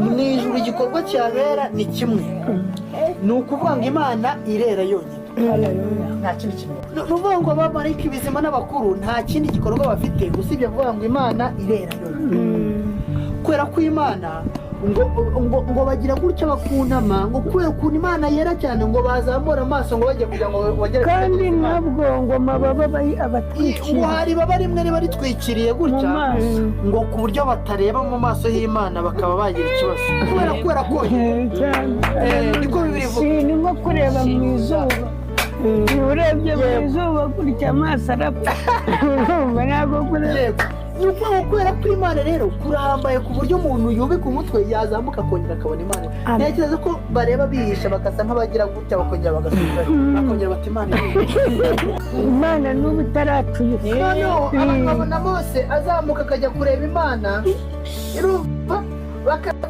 Mu ijuru igikorwa cyabera ni kimwe, ni ukuvuga ngo Imana irera yonyine. Nta kindi kintu. Ni ukuvuga ngo abamarayika, ibizima n'abakuru nta kindi gikorwa bafite usibye kuvuga ngo Imana irera yonyine, kubera ko Imana ngo bagira gutya bakunama, ngo kubera ukuntu Imana yera cyane, ngo bazamura amaso ngo bajye kugira ngo bagere Kandi kwitegereza Imana. Nabwo ngo amababa Ngo abatwikira hari ibaba rimwe riba ritwikiriye mu gutya maso. Ngo ku buryo batareba mu maso y'Imana bakaba bagira ikibazo kubera ko Cyane. Niko Bibiliya ivuga. Si ni nko kureba mu izuba. Iyo urebye mu izuba gutya, amaso arapfa. Urumva ntabwo kureba. Yego, ni ukuvuga ngo kubera ko Imana rero kurahambaye ku buryo umuntu yubika umutwe, yazamuka akongera akabona Imana. Amen. Ntekereza ko bareba bihisha, bagasa nk'abagira gutya, bakongera bagasubirayo, bakongera bati: "Imana irihe?" Imana n'ubu itaracuyuka. Noneho abantu babona Mose azamuka akajya kureba Imana, irumva baka